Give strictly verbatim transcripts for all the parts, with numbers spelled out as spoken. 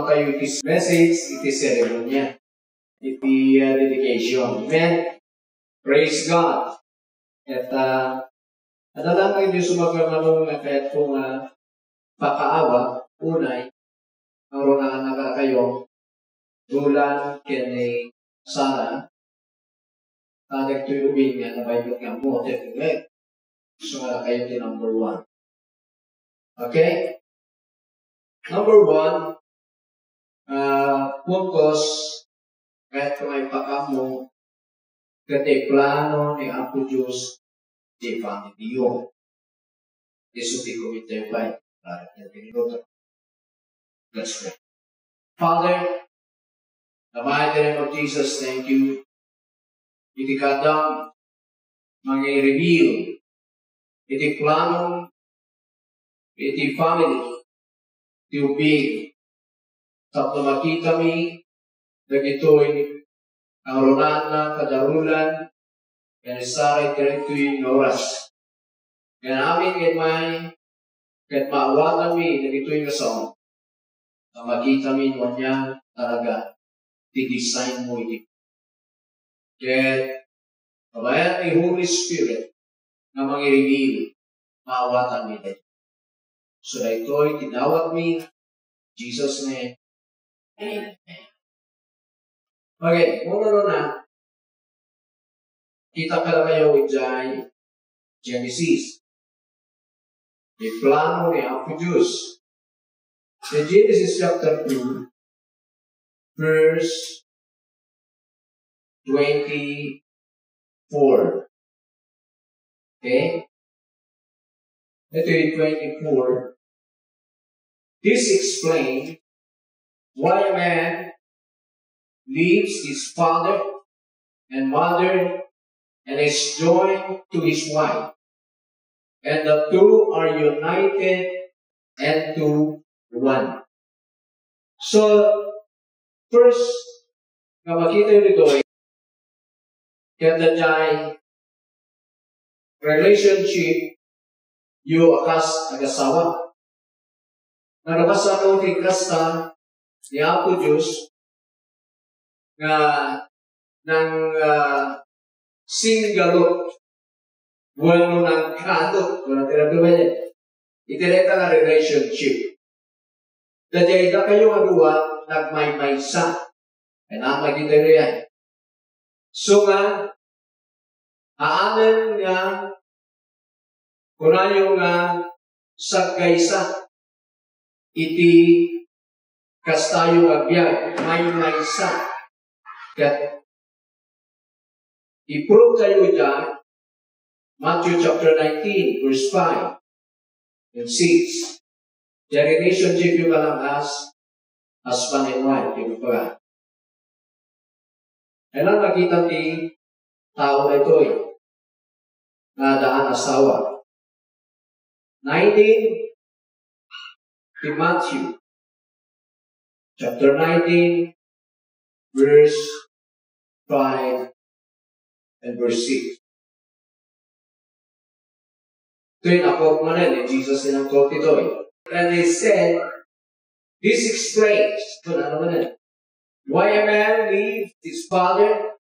Kayo iti message, iti seremonia, iti, uh, dedication. Amen. Praise God. At, uh, adala nga iti sumagamano nga kayat ko nga pakaawa, unay, ang runaan na kayo, Roland ken ni Sarah, ta dagitoy ubing nga nabaybet nga ammo, ti ubing. So, nga kayo ti number one. Okay? Number one, ah, puntos, kayat ko nga ipakaammo, ket ti plano ni Apo Dios, ti pamiliyo. Isu ti kumitay pay, para ti minuto. Let's pray. Father, in the mighty name of Jesus, thank you. Iti kaadda, mangi-reveal iti plano, iti family, ti ubing, tapno makitami dagitoy nga runaanna kada Roland, ken ni Sarah iti daytoy nga oras. Ken amin ket may, ket maawatanmi dagitoy nga sao, nga makitami no ania talaga ti design mo iti. Ket, babaen ni Holy Spirit nga mangiribili, maawatanmi daytoy. So, daytoy ti dawatmi, Jesus' name. Amen. Okay, muna na, kita ka lang kayo with Jai, Genesis. Ti plano ni Apo Dios. In Genesis chapter two, verse twenty-four. Okay? Ito yung twenty-four. This explains why a man leaves his father and mother and is joined to his wife, and the two are united into one. So, first, nga makita yu ditoy, ket daydiay relationship yu a kas-, agasawa. Nga nakasano ti kasta ni Apo Dios nga nang, ah, singgalot wenno nangkalot, wala ti nagdumayan. Iti dayta nga relationship. Daydiay dakayo nga dua, nagmaymaysa. Kailangan maging daydiay. So nga, amin nga, kunayo nga, sagkaysa iti kastayo nga biag, maymaysa. Ket i-prove tayo ita, Matthew chapter nineteen, verse five and six. Ti relationship yu kalang as husband and wife, di ba? Kailangan makita ti tao daytoy nga addaan asawa. Nineteen, ti Matthew, chapter nineteen, verse five and verse six. Itoy nakup manen ni Jesus inangkot itoy. And he said, this explains, ito na naman eh, why a man leaves his father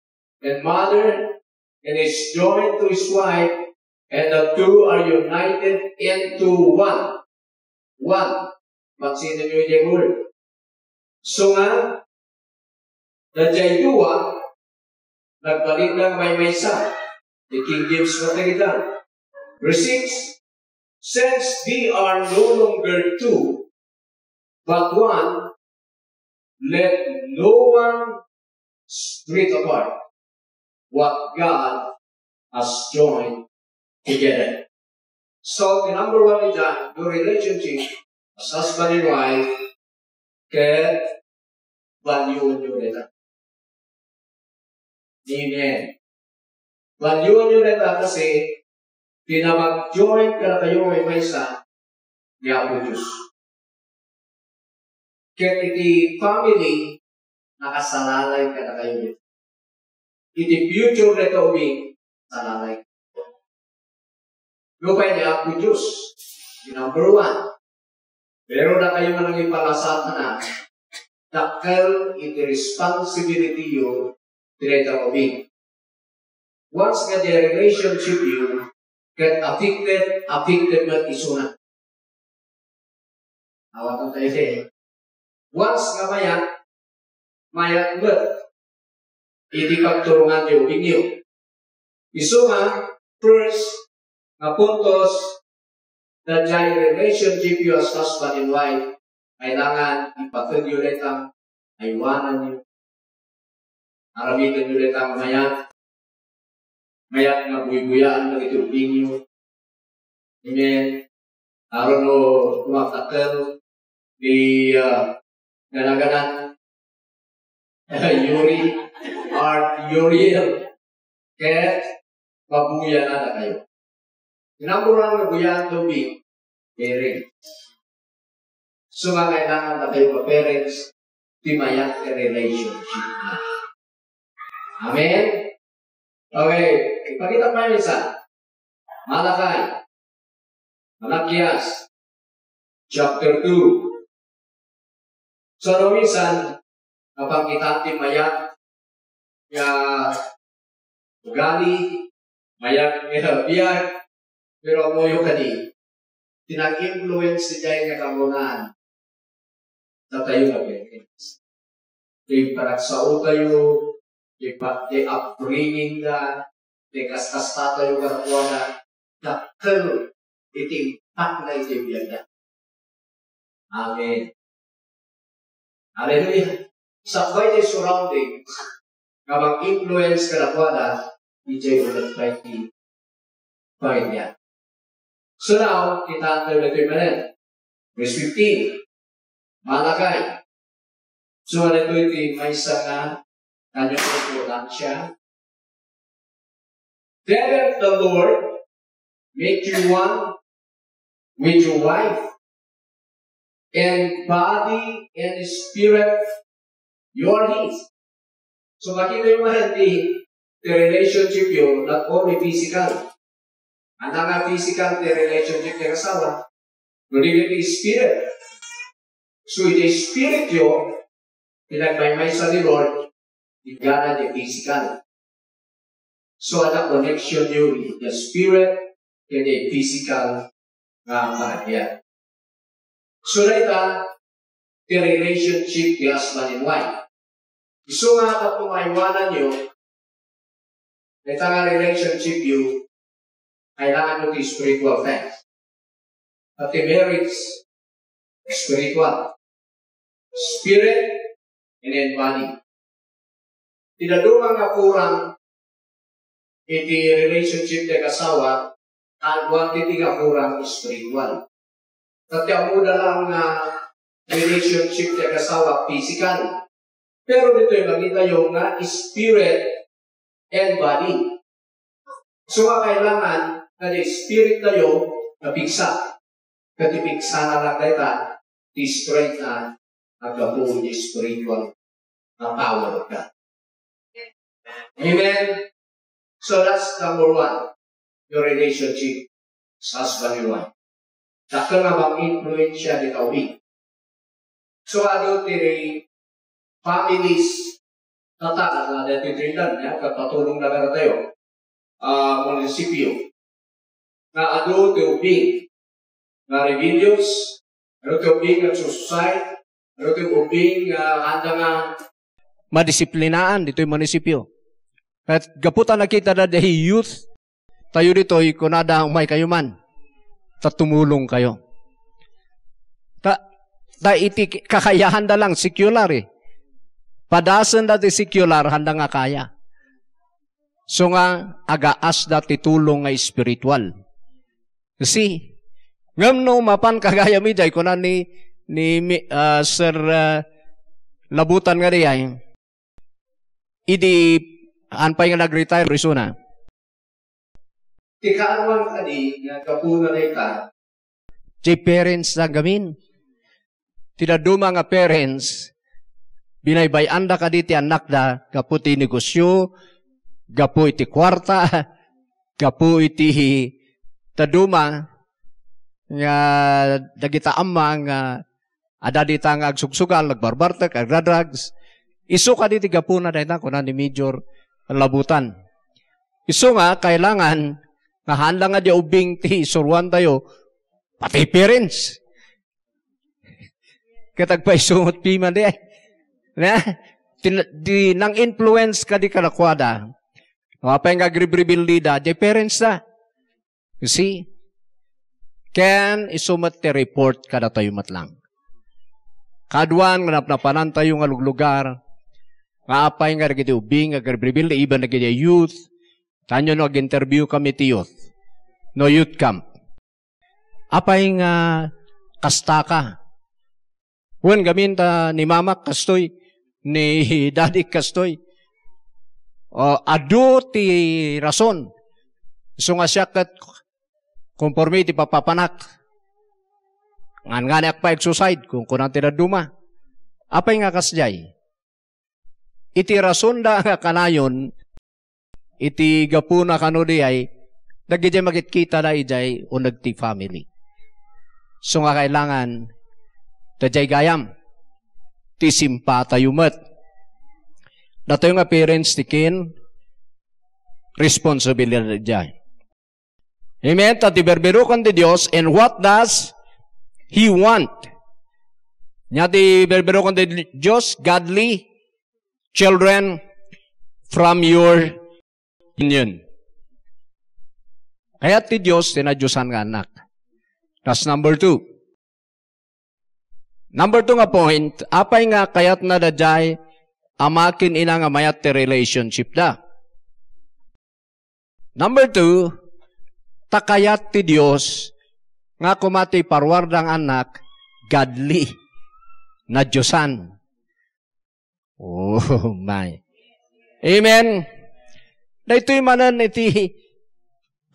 and mother and is joined to his wife, and the two are united into one. One. Pansinen yu iti word. So nga, daydiay dua, nagbalin nga maymaysa. Ti King James nga tagita. Verse six, since they are no longer two, but one, let no one split apart what God has joined together. So, the number one is that your relationship as husband and wife, ket valueyo dayta. Amen. Valueyo dayta kasi ti namag-join kadakayo maymaysa ni Apo Dios. Ket iti family, nakasalalay kadakayo. Iti future dayta ubing, salalay. Nupay ni Apo Dios, ti number one. Pero dakayo nga nangipalasatan na, dakkel iti responsibility-yo ti dayta nga ubing. Once nga diay relationship-yo ket affected, affected met isuna. Awaten tayo, eh. Once nga mayat, mayat met iti pagturongan ti ubingyo. Isu nga, first nga puntos, daydiay relationship-yo as husband and wife, kailangan ipateg-yo dayta, aywananyo. Aramidenyo dayta nga mayat. Mayat nga buybuyaan dagiti ubingyo. Amen. Aron no kumaktakel ni, ah, gana-ganan, Yuri, Art, Uriel, ket pabuyaanna kayo. Number one nga buyaan ti ubing, parents. So, nga kailangan na kayo nga parents, ti mayat nga relationship na. Amen? Okay, ipakita pa yung isa. Malachi, Malakias, chapter two. So, no, minsan, napangkitaan ti mayat nga ugali, mayat nga biag, pero ammoyo kadi, ti nag-influence ti jay nga kamunaan, datayo nga parents. Ti panagsaotayo, ti pa-, ti upbringing da, ti kaskastatayo kadakuada, dakkel iti impakna iti biagda. Amen. Hallelujah. Sakbay ti surroundings nga mag-influence kadakuada, idiay uneg pay ti pamilya. So now, kitaan tayo ditoy manen. Verse fifteen. Malachi. So, ano ito, iti maysa nga kanyang importansya? Didn't the Lord make you one with your wife? And body and spirit, you are His. So, makita yung mga ti, ti relationship yo, not only physical. Ania nga physical ti relationship ti asawa, no di ti spirit. So, iti spirit yo, pinagmaymaysa ni Lord, inggana ti physical. So, adda connection yo iti spirit, ken iti physical nga panagbiag. So, dayta, ti relationship ti husband and wife. Isu nga tapno maaywananyo, dayta nga relationship yo, kailangan mo ti spiritual things. At ti marriage, spiritual. Spirit and then body. Ti dadduma nga kurang iti relationship ti asawa, kaaduan ti nga kurang spiritual. Ket ti ammoda lang nga relationship ti asawa, physical. Pero ditoy makitayo nga spirit and body. So, nga kailangan nga ti spirit tayo napigsa. Ket ti pigsana lang dayta, ti strength na aggapu iti spiritual nga power of God. Amen? So that's number one, your relationship as husband and wife. Dakkel nga mag-influensya dita ubing. So, adu ti families, tatta, nga dati Trinidad, ya, kapatulong na kada tayo, ah, munisipyo. Nga adu ti ubing, nga rebellious, adu ti ubing nga suicide, adu ti ubing nga anda nga madisiplinaan ditoy munisipyo. Ket gapu ta nakita da di youth, tayo ditoy, kunada, "Umay kayo man, ta tumulong kayo." Ta, ta iti kakayahan da lang, secular eh. Padasen da ti secular, handa nga kaya. So nga, agaas da ti tulong nga espiritual. See? Ngem no mapan kagayam idiay, kuna ni, ni Mi-, ah, Sir, ah, Labutan nga diay, idi, an pay nga nag-retire, isuna. Ti kaaduan kadi nga gapuna dayta, ti parents da gamin. Ti dadduma nga parents, binaybay-anda kadi ti annakda gapu ti negosyo, gapu iti kuarta, gapu iti dadduma nga dagita amma nga Adda dita nga agsugsugal, agbarbartek, agdadrugs. Isu kadi ti gapuna dayta, kuna ni Major Labutan. Isu nga, kailangan nga haan la nga di ubing ti isuruan tayo, pati parents. Ket agpaisungot piman di ay. Na? Ti, ti nang-influence kadi kadakuada. Apay nga agribribil dida, di parents da. You see? Ken isu met ti report kadatayo met lang. Kaduan nga napnapanantayo nga luglugar, nga apay nga dagiti ubing nga agribribil, even dagiti youth, tanyo no ag-interview kami ti youth, no youth camp. Apay nga kasta ka? Wen, gamin ta ni mamak kastoy, ni dadik kastoy. O, adu ti rason. Isu nga siak ket konforme iti papapanak. Ngan nga ni ak pa exercise, kung kunang ti dadduma. Apay nga kasdiay? Iti rasonda nga kanayon, iti gapuna kano di ay, dagiti makitkitada idiay uneg ti family. So nga kailangan, daydiay gayam, ti simpatayo met. Datayo nga parents ti kin, responsibilidad idiay. Amen? Ta ti berberukon ti Dios, and what does He want? Nia ti berberukon ti Dios, godly children from your union. Kayat ti Dios ti nadiosan nga anak. That's number two. Number two nga point, apay nga kayatna daydiay ama ken ina nga mayat ti relationship da? Number two, ta kayat ti Dios nga koma ti paruarda nga anak, godly, nadiosan. Oh my. Amen. Daytoy manen iti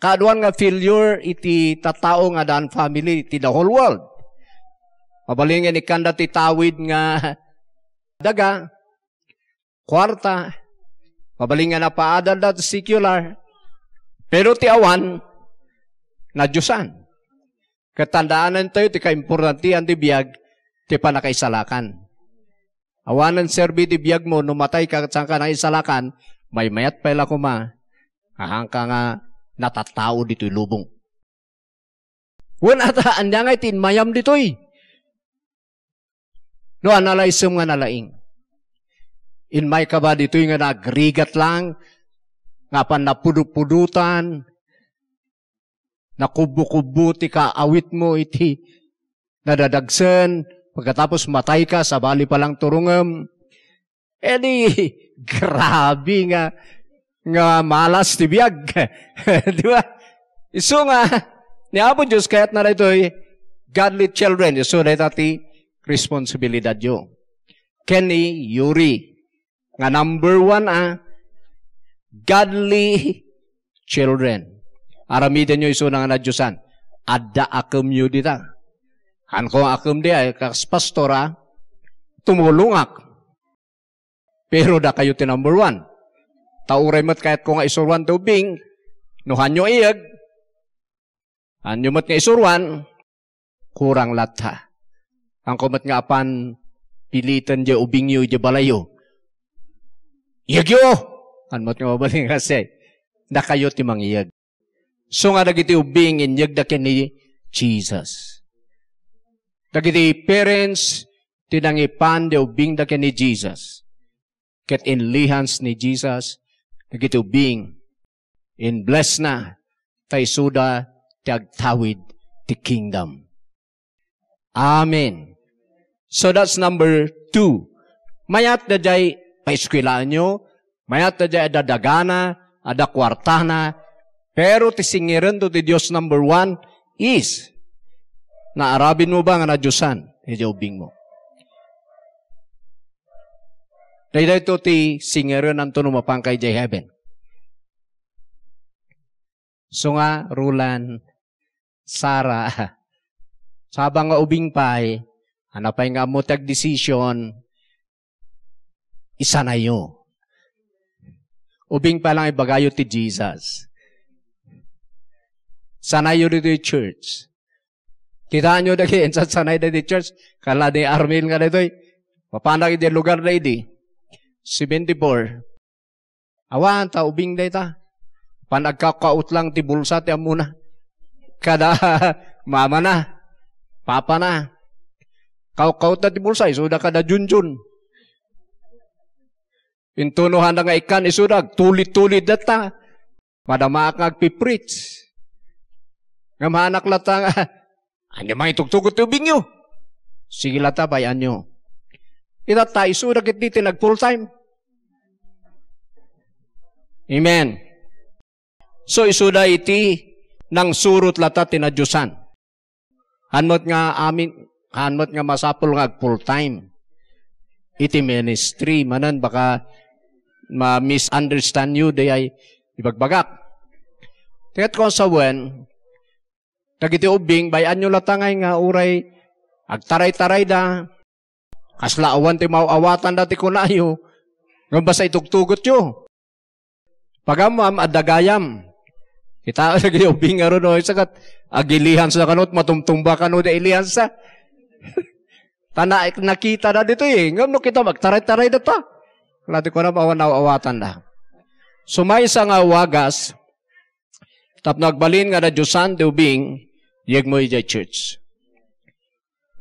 kaaduan nga failure iti tattao nga addaan family iti the whole world. Mabalin nga ikkanda ti tawid nga daga, kuarta, mabalin nga napaadalda ti secular, pero ti awan, nadiosan. Ket tandaanen tayo ti kaimportantian ti biag, ti pannakaisalakan. Awanen serbi ti biagmo, no matayka ket saanka naisalakan, maymayat pay la koma, ahanka nga natattao ditoy lubong. Wen ata, ania nga iti inmayam ditoy? No, analaysem nga nalaing. Inmayka ba ditoy nga nagrigat lang, nga apan napudupudutan, nakubbo-kubbo ti kaawitmo iti nadadagsen, pagkatapos matayka, sabali pa lang turongem. Eh di, grabe nga, nga malas ti biag. Di ba? Isu nga, ni Apo Dios kayatna daytoy, godly children. Isu dayta ti responsibilidadyo. Ken ni Yuri, nga number one a godly children. Aramidenyo isuna nga nadiosan. Adda akemyo dita. Hanko nga akem di ay kas pastor a, tumulongak. Pero dakayo ti number one. Ta uray met kayatko nga isuruan ti ubing, no hanyo iyeg, hanyo met nga isuruan, kurang latta. Hanko met nga apan piliten diay ubingyo idiay balayyo. Iyegyo! Haan met nga mabalin nga siya. Dakayo ti mangiyeg. So nga dagiti ubing, inyegda ken ni Jesus. Dagiti parents, ti nangipan diay ubingda ken ni Jesus. Ket inlihans ni Jesus dagiti ubing. In-bless na, ta isuda ti agtawid ti kingdom. Amen. So that's number two. Mayat daydiay paeskuelaanyo, mayat daydiay adda dagana, adda kuartana, pero ti singirenmo ti Dios number one is, naarabidmo ba nga nadiosan idiay ubingmo? Daydayto ti singirenanto no mapanka idiay heaven. So nga, Roland, Sarah, sabang nga ubing pay, ania pay nga ammo ti agdesisyon, isanayo. Ubing pay lang ibagayo ti Jesus. Sanayo ditoy church. Kitaenyo dagiti insatsanay dagiti church. Kala ni Armil nga daytoy. Mapanak iti lugar na idi. Seventy-four. Awan, ta ubing dayta. Pan agkakaut lang ti bulsa ti ammona. Kada mamana, papana. Kaukkautna ti bulsa, isuda kada Junjun. Intunohanda nga ikkan, isuda, agtulid-tulid data. Madamaak nga agpipreach. Ngem hanak latta nga, "Ania man itugtugot ti ubingyo?" Sige latta, bay-anyo. Itatta, isuda ket di ti nag full time. Amen. So, isuda iti nangsurot latta ti nadiosan. Haan met nga amin, haan met nga masapul nga ag full time iti ministry. Manen baka ma-misunderstand you, dayay ibagbagak. Ket kung sawen, dagiti ubbing, bay-anyo latta ngay nga uray agtaray-tarayda, kasla awan ti maaw-awatanda ti kunayo, ngem basta itugtugotyo. Pagammam, adda gayam. Kita, dagiti ubbing nga runo, isa ket agilihansa kano, matumtumba kano, da ilihansa. Ta na-, nakita na ditoy, eh. Ngem no kita, agtaray-taray data. Wala ti kunam, awan aw-awatan da. So, maysa nga wagas, tapno agbalin nga nadiosan ti ubing, yegmo idiay church.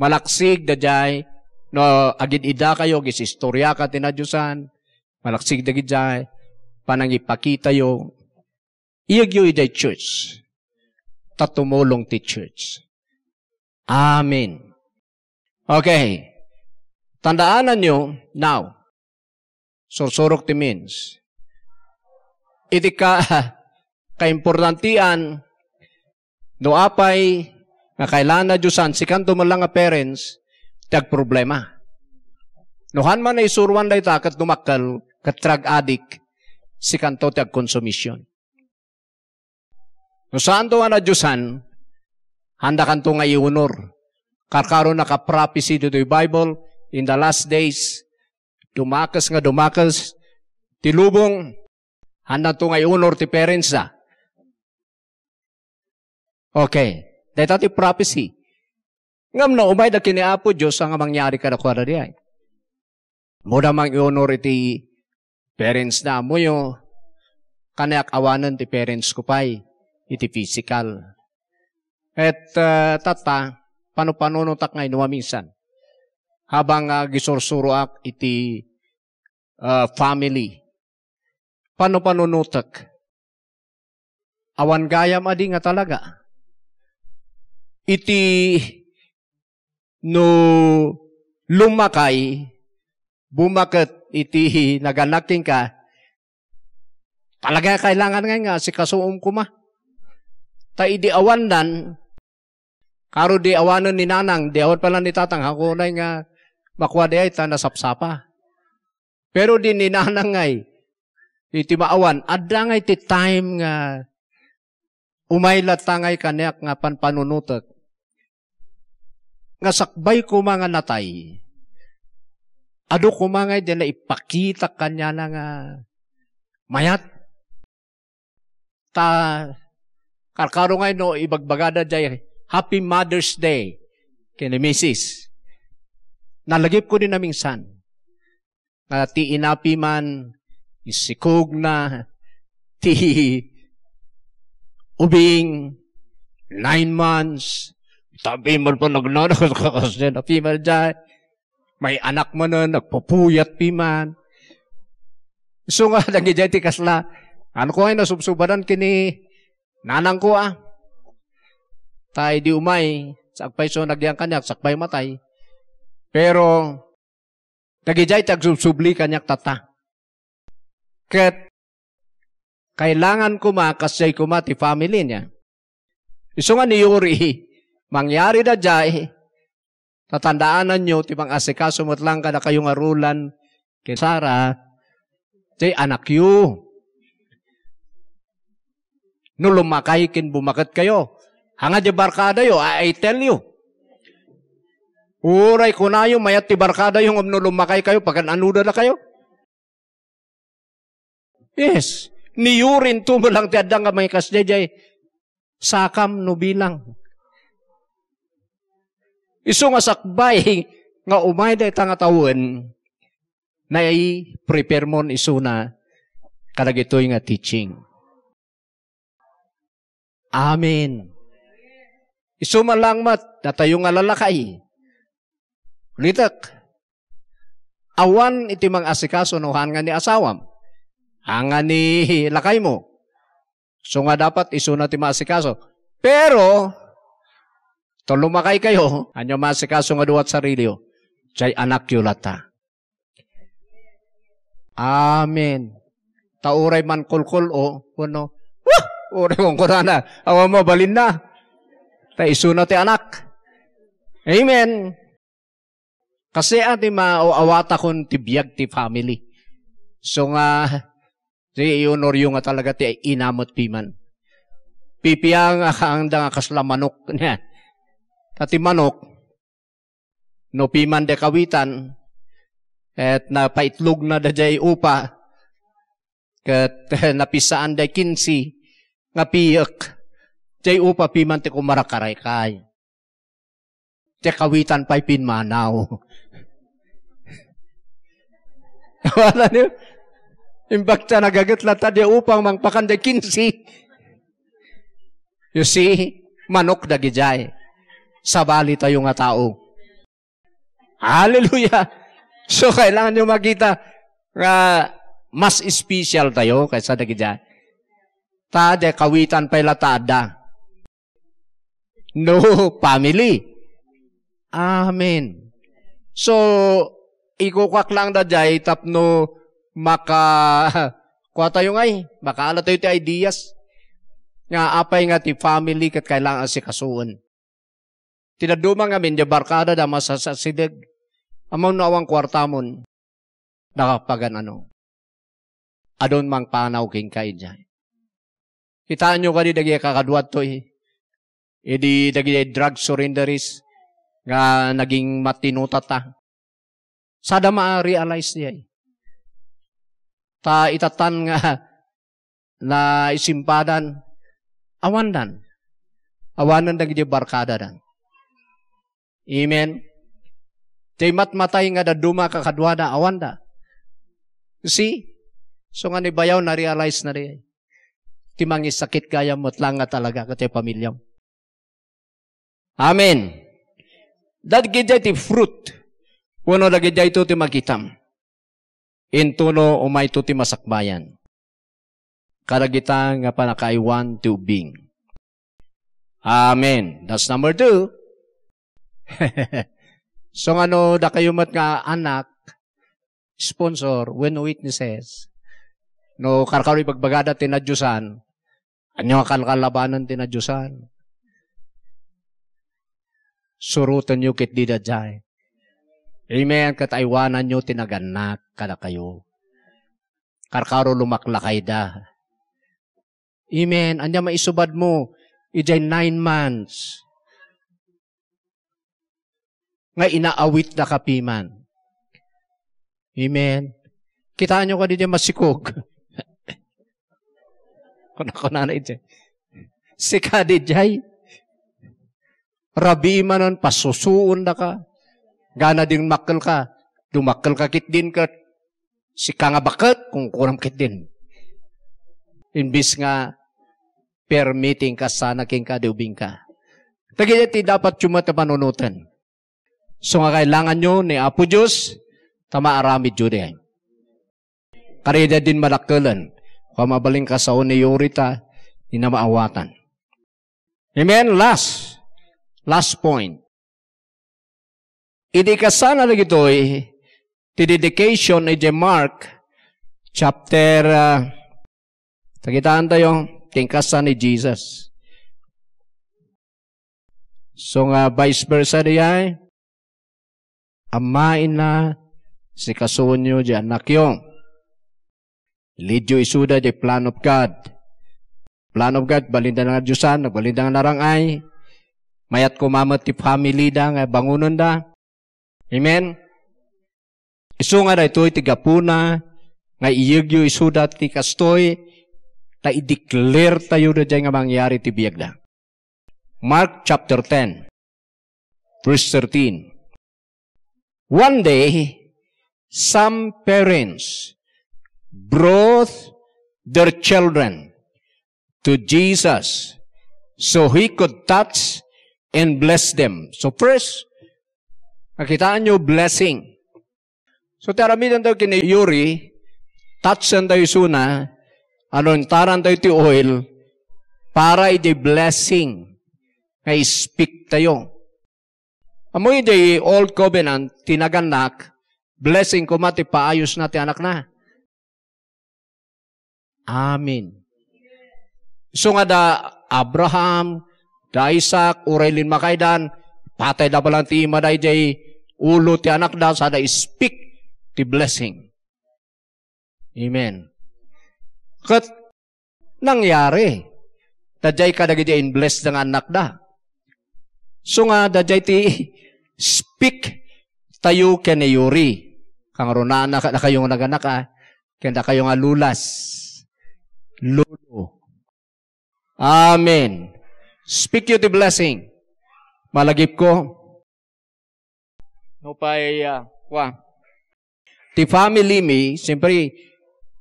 Malaksig daydiay, no, agid-idakayo, agisistoriaka ti nadiosan, malaksig dagijay, panangipakitayo, iyegyo idiay church, ta tumulong ti church. Amen. Okay. Tandaananyo, now, sursurok ti means. Iti ka-, kaimportantian, no apay nga kailangan a diosan, sikanto met lang nga parents, ti agproblema. No han man naisuroan dayta ket dumakkel, ket drug addict, sikanto ti agkonsumision. No saanto nga nadiosan, handakanto nga iunor. Karkaro naka-prophecy ditoy Bible, in the last days, dumakes nga dumakes ti lubong, handanto nga iunor ti parents da. Okay. Dayta ti prophecy. Ngem no, umayda ken ni Apo Dios, ania nga mangyari kadakuada diay? Ammoda mangiunor iti parents na ammoyo, kaniak awanen ti parents ko pay iti physical. Et, ah, tatta, pano-panonotak nga inno a minsan. Habang, ah, gisursuroak iti, ah, family. Pano-panonotek. Awan gayam adi nga talaga. Iti no lummakay, bumaket iti naganak kenka, talaga kailangan ngay nga asikasuom koma. Ta idi awandan, karo di awanen ni nanang, di awan pala ni tatang, hakunay nga makua diay ta nasapsapa. Pero di ni nanang ngay, iti maawan, adda ngay ti time nga umay latta ngay kaniak nga panpanunotek. Nga sakbay koma nga natay, adu koma ngay diay naipakita kaniana nga mayat. Ta, karkaro ngay no ibagbagada diay, "Happy Mother's Day," ken ni misis. Nalagipko din a minsan. Nga ti inapi man, isikog na, ti ubing, nine months, tabi man pa nagnanak, kakas din, api man diay. May anak manen, nagpupuyat piman. Isu nga, dagijay ti kasla. Haan ko ngay nasubsubadan ken ni nanang ko, ah. Ta idi umay, sakbay so nagyan kaniak, sakbay matay. Pero, dagijay ti agsubsubli kaniak tatta. Ket kailangan koma, kasdiay koma ti family niya. Isu nga ni Yuri, mangyari daydiay, tatandaananyo ti mangasikaso met lang kadakayo nga Roland ken Sara, diay anakyo. No lummakay ken bumaket kayo, haan nga diay barkadayo, I, I tell you. Uray kunayo, mayat ti barkadayo, ngem no lummakay kayo, pagan-anoda dakayo. Yes. Ni Yurin to mo lang ti adda nga may kasdiay, sakam no bilang. Isu nga sakbay nga umay dayta nga tawen, nai-prepare mon isuna kadagitoy nga teaching. Amen. Isu man lang met, datayo nga lalakay. Ulitek, awan iti mangasikaso no haan nga ni asawam, haan nga ni lakaymo. So nga dapat isuna ti maasikaso. Pero, ta lumakay kayo, ania maasikaso nga duat sariliyo? Jay anakyo latta. Amen. Ta uray mankulkul-o, wenno, "Wah!" Uray kunkunana, awan mabalinna. Ta isuna ti anak. Amen. Kasi adi maawatakon ti biag ti family. So nga, di i-honor yo nga talaga ti ina met piman. Pipiang a kaanda nga kasla manok. Ta ti manok, no piman de kawitan, ket napaitlog na da jay upa, ket napisaan da kinsi, nga piek, jay upa piman ti kumarakaray kay. Ti kawitan pay pimmanaw. Wala niyo? Imbag ta nagaget latta di upang mangpakan di kinsi. You see? Manok dagijay. Sabali tayo nga tao. Hallelujah! So, kailangan nyo makita nga mas special tayo kaysa dagijay. Ta, di kawitan pay latta adda. No family. Amen. So, ikukuak lang da jay tapno maka-, kua tayo ngay, makaala tayo ti ideas. Nga apay nga ti family ket kailangan asikasuen. Ti dadduma ngamin, di barkada da masasasideg. Ammo no awan kuartamon, nakapagan-ano. Adun mangpanaw kenka idiay. Kitaenyo kadi dagiti kakaduato, eh. Idi dagiti drug surrenderies nga naging matino tatta. Sada ma-realize diay. Ta itatan nga naisimpadan, awandan. Awanen dagiti barkadadan. Amen. Ti matmatay nga dadduma kakaduada, awanda. See? So nga ni bayaw, na-realize na diay. Ti mangisakit gayam met lang nga talaga, ket ti pamilyam. Amen. Dagiti ti fruit. Wenno dagiti ito ti makitam. Intono umayto ti masakbayan. Kadagita nga panakaaywan ti ubing. Amen. That's number two. So, nga no, dakayo met nga anak, sponsor, when witnesses, no, karkaro ibagbagada ti nadiosan, ania nga kalkalabanan ti nadiosan? Surotenyo ketdi daydiay. Amen. Ket aywananyo ti nagannak kadakayo. Karkaro lumaklakayda. Amen. Ania maisubadmo idiay nine months nga inaawitdaka piman? Amen. Kitaenyo kadi diay masikog. Kuna-kunana idiay. Sika diay. Rabii manen, pasusuondaka. Gana diay makkelka. Dumakkelka ketdin ket sika nga baket, kunkunam ketdin. Imbis nga permitting ka sana kenka di ubingka. Dagiti ti dapatyo met a panunoten. So nga kailanganyo ni Apo Dios, ta maaramidyo diay. Karina din madakkelen. Kung mabalin ka sao ni Yuri ta, di na maawatan. Amen? Last. Last point. Idi kasana dagitoy, ti dedication idiay Mark, chapter, ah, tagitaan tayo, ken kasta ni Jesus. So nga vice versa diay, ammaenna, sikasuenyo diay annakyo. Ilidyo isuda diay plan of God. Plan of God, balinda nga diosan, nagbalinda nga narang-ay. Mayat koma met ti family da nga bangonenda. Amen? Isu nga daytoy ti gapuna nga iyegyo isuda ti kastoy, ta i-declare tayo daydiay nga mangyari ti biagda. Mark chapter ten. Verse thirteen. One day, some parents brought their children to Jesus so he could touch and bless them. So first, nakita niyo blessing. So, ti aramiden tayo ken ni Yuri, touch-en tayo isuna, ano, intaran tayo ti oil, para iti blessing nga speak tayo. Ammo iti Old Covenant, ti nagannak, blessing koma ti paayusna ti anakna. Amen. Isu nga da Abraham, da Isaac, uray limakaydan, patay da pa lang ti ima daydiay ulo ti anakda, sada speak ti blessing. Amen. Ket nangyari, daydiay kadagiti in-bless da nga annakda. So nga, daydiay ti speak tayo ken ni Yuri. Kangrunaan na, na kayo nga naganak, ah. Ken dakayo nga lulas. Lolo. Amen. Speak you the blessing. Malagip ko. No pay, ah, kwa. Ti family mi, siyempre,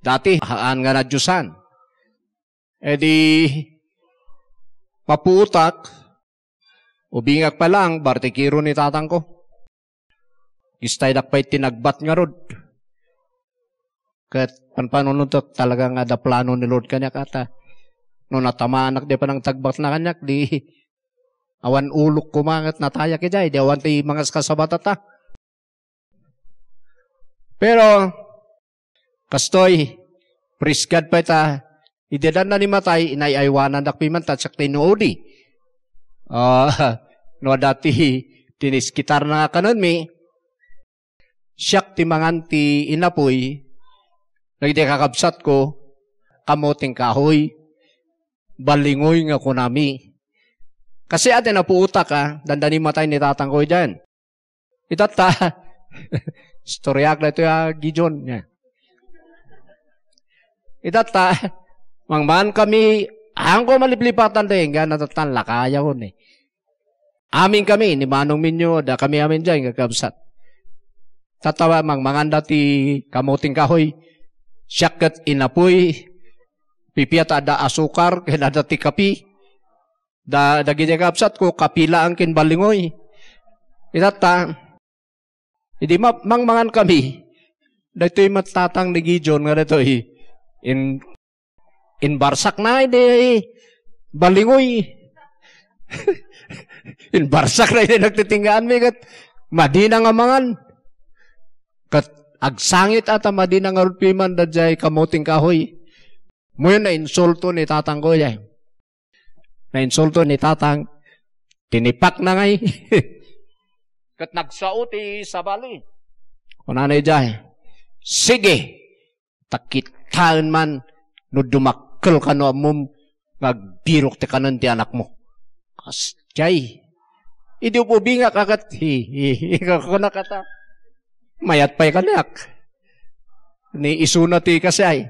dati, haan nga nadiosan. E di, mapuotak, ubingak pa lang, bartikero ni tatangko. Istaydak pay tinagbat ngarud. Ket panpanunot talaga nga adda plano ni Lord kaniak ata. No natamaanak di panangtagbatna kaniak, di awan ulok koma ket natayak idiay, di awan ti mangaskasabatata. Pero, kastoy, praise God pay ta, idi adda ni matay, inay-aywanandak piman ta siak ti inuudi. Ah, no adda ti, tiniskitarna nga kanenmi, siak ti mangan ti inapuy, dagiti kakabsatko, kamoting kahoy, balingoy nga kunami. Kasi ati napuotak, ah, dandani matay ni tatangko idiay. Itatta, istoryak daytoy a Gideon. Itatta, mangmangan kami, angko maliplipatan tayo, nga natatan, lakaya ko ni. Amin kami, ni Manong Minyo, da kami amin dyan, kakabsat. Tatawa, mangmangan dati kamuting kahoy, siak ket inapuy, pipiat adda asukar, ken adda ti kapi. Da, dagiti kakabsat ko, kapilaan ken balingoy. Itatta, idi ma-, mangmangan kami, daytoy met tatang ni Gideon nga daytoy, in-, inbarsak na idi balingoy. Inbarsak na idi nagtitinggaan mi ket madina nga mangan. Ket agsangit ata madina nga rudpiman daydiay kamuting kahoy. Moyon na insulto ni tatang ko, eh. Nainsulto ni tatang, tinipakna ngay. Ket nagsao ti sabali. Kunana idiay, "Sige, ta kitaen man no dumakkel kano ammom nga agbirok ti kanen ti anakmo." Kasdiay. Idi ubingak a ket, hi, hi, hi, kuna kata. Mayat pay kaniak. Ni isuna ti kasiay.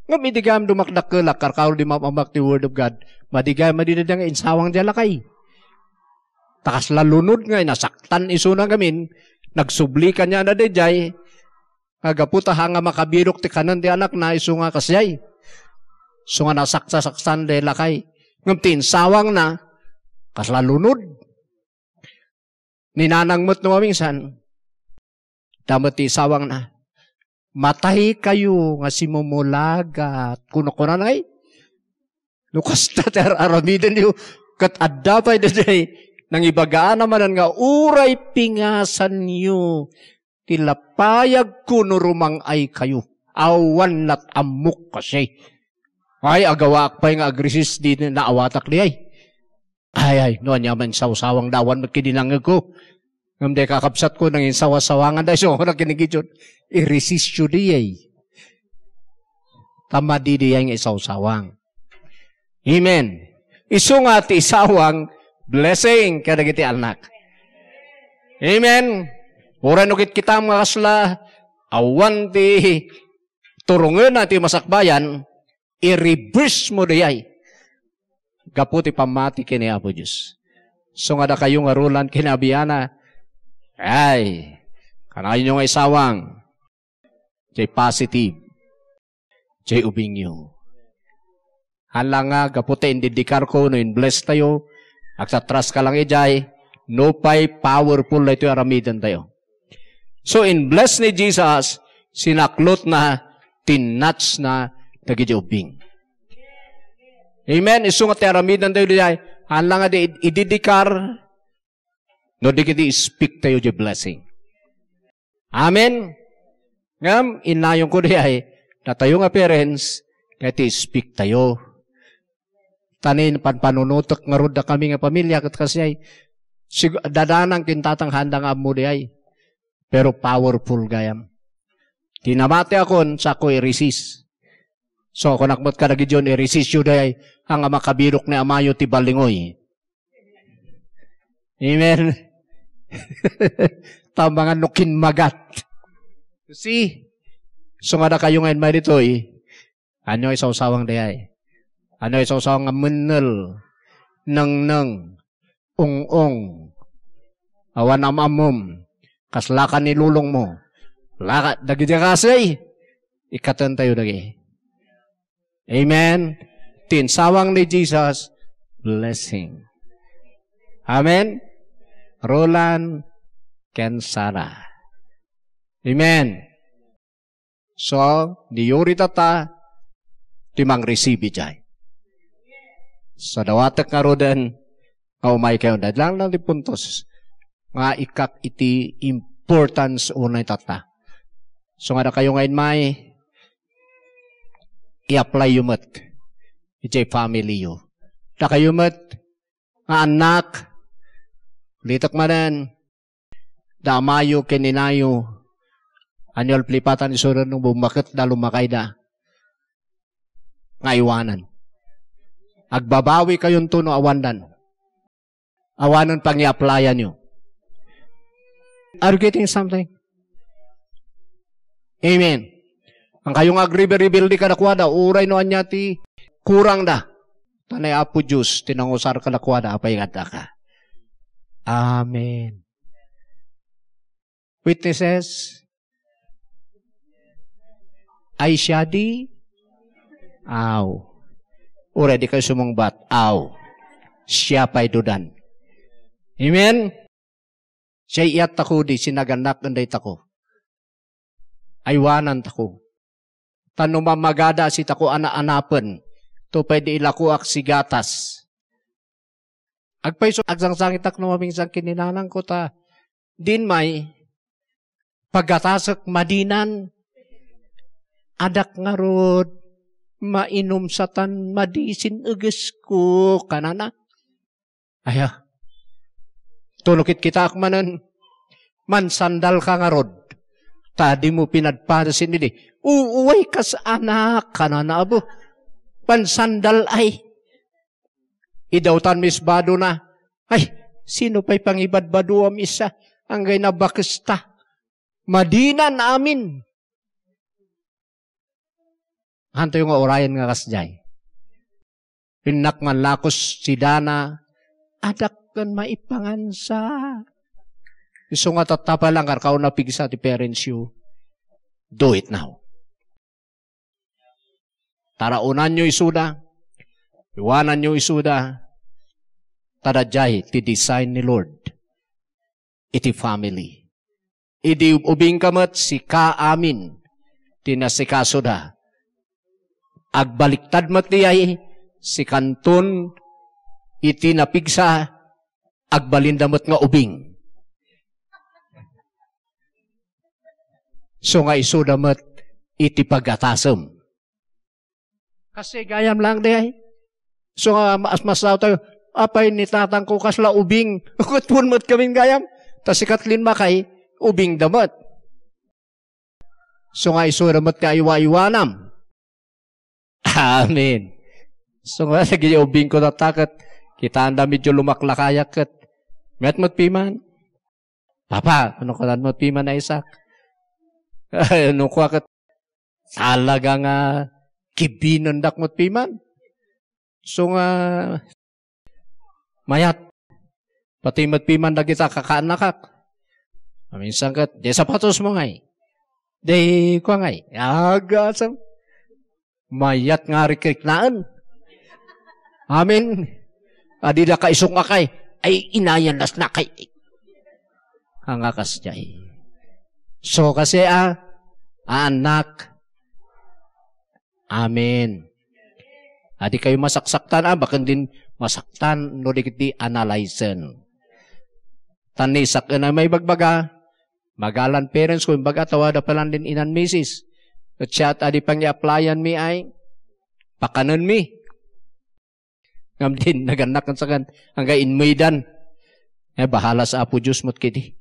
Ngem idi gayam dumakdakkelak, karkaro di mapamag ti Word of God, madi gayam madida nga insawang diay lakay. Ta kasla lunod nga nasaktan isuna ngamin, nagsubli kaniana daydiay, nga gapu ta ha nga makabirok ti kanen ti anakna, isu nga kasiay. Isu nga nasaksasaksan diay lakay. Ngem ti insawangna, kasla lunod. Ni nanang met no mamingsan, da met ti isawangna, "Matay kayo nga simumulagat." Kuno-, kunana ngay, no kasta ti ar-, aramidenyo, ket adda pay daydiay nangibagaana manen nga uray pingasanyo ti lapayagko no rumang-ay kayo. Awan nat-ammok kasi. Ay, agawaak pay nga agrisis di naawatak di ay. Ay, ay, no aniaman sawsawang da awan met kidi nangngegko. Ngem diay kakabsatko, nanginsawasawangan da isu nga kini Gideon. Iresistyo diay. Ta madi diay nga isawsawang. Amen. Isu nga ti isawang blessing kadagiti annak. Amen. Uray no kitkitam nga kasla awan ti turongena ti masakbayan, i-reverse mo diay gapu ti pammati ken ni Apo Dios. So nga dakayo nga rulan ken ni abiana, Ay, kanayon nga isawang. Jay positive. Jay ubingyo. Hala nga, gapu ta indidikar ko no in-bless tayo, agsatras ka lang ijay, no pay powerful na ito'y aramiden tayo. So, in-bless ni Jesus, sinaklot na, tinnatch na, dagiti ubing. Amen. Isu nga ti aramiden tayo dijay, hala nga di ididikar, no di kadi speak tayo di blessing. Amen. Ngem, innayon ko di ay, datayo nga parents, kaya ti speak tayo. Tani, panpanunutek ngarud da kami nga pamilya, ket kasi ay, sig-, dadanang kintatang handa nga ammo di ay. Pero powerful gayam. Ti namati akon, sako i-resist. So, kunak met kadagiti Dion, i-resist yu di ay, ang makabirok ni amayo ti balingoy. Amen. Tamangan no kinmagat. See? So nga dakayo ngayon, may ditoy. Ano isawsawang dayay? Ano isawsawang nga mennel? Nengneng. Ung-ung. Awan am-ammom. Kaslaka ni lulong mo. Laka, dagiti kasi. Ikaten tayo dagi. Amen. Tinsawang ni Jesus, blessing. Amen. Roland ken Sarah. Amen. So, niyuri tata, ti mangreceive jay. So, dawatek ngaruden, nga umay kayo. Dahil lang lang ti puntos. Nga ikak iti importance unay tata. So, nga da kayo nga inmay, i-apply yu met. Iti family yu. Da kayo met, nga annak, litek manen, da amayo ken inayo, anyo alplipatan isu no bummaket da lumakay da. Nga iwanan. Agbabawi kayo to no awandan. Awanen pangi-applyan yo. Are you getting something? Amen. Ang kayo nga agribe-rebelde kadakuada, uray no anya ti kurang da. Tanay Apo Diyos, tinangusar kadakuada, apay nga adda ka. Amen. Witnesses? Ay siya di? Aw. Uray di kayo sumungbat. Aw. Siya pay dudan. Amen? Siya iyat tako di sinagannak en daytako. Aywanan tako. Tan no mamagada sitako ana-anapen, to pay di ilakoak si gatas. Agpayso, agsangsangitak no mamingsan ken ni nanangko ta, din may, pagatasek madinan, adak ngarud, mainum satan madisin egesko, kanana. Aya. Tuno kitkitaak manen, mansandal ka ngarud. Ta di mo pinadpadasin idi. Uway kas anak, kanana abo. Pansandal ay. Idawtan mis bado na. Ay, sino pa'y pangibadbadoam isa? Anggay nabakesta. Madinan amin. Antoy nga urayen nga kasdiay? Innak manlakos si Dana, adak ken maipangansa. Isu nga tattapa lang, karkaw na pigsa ti parents you. Do it now. Taraonanyo isuda, iwananyo isuda, ta daydiay ti design ni Lord iti family. Idi ubingka met, sika amin ti nasikasoda. Agbaliktad met diay, sikanton iti napigsa, agbalinda met nga ubing. So nga isuda met iti pagatasem. Kasi gayam lang di ay. So nga mas masaw tayo, apay ni tatangko kasla ubing. Kutpon met kami gayam. Ta si Kathleen Makay, ubing da met. So nga isuda met ti aywa-aywanam. Amen. So nga, lagi ubing ko nataket. Kitaan da medyo lumaklakayak ket. Met met piman. Papa, ano ka met piman na isak? Ano ko ket? Talaga nga kibinendak met piman. So nga, mayat. Pati met piman dagita kakaannakak. Amin sangkat. Di sapatos mo ngay. Di kwa ngay. Agasam. Mayat nga rikriknaan. Amin. Adi da kaisok nga kay. Ay, inayan nas na kay. Ang akas jay. So, kasi, ah, anak. Amen. Adi kayo masaksaktan, ah, baken din masaktan, no di, di analyzen. Tan ni sak-, na may bagbaga, magalan parents ko, imbaga, tawada pa lang din inan misis. At siya, at adi pang i-applyan mi ay, pakanen mi. Ngam din, nagannak kan sakan, hangga inmaydan. Eh, bahala sa Apo Diyos mo't kidi.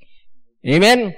Amen?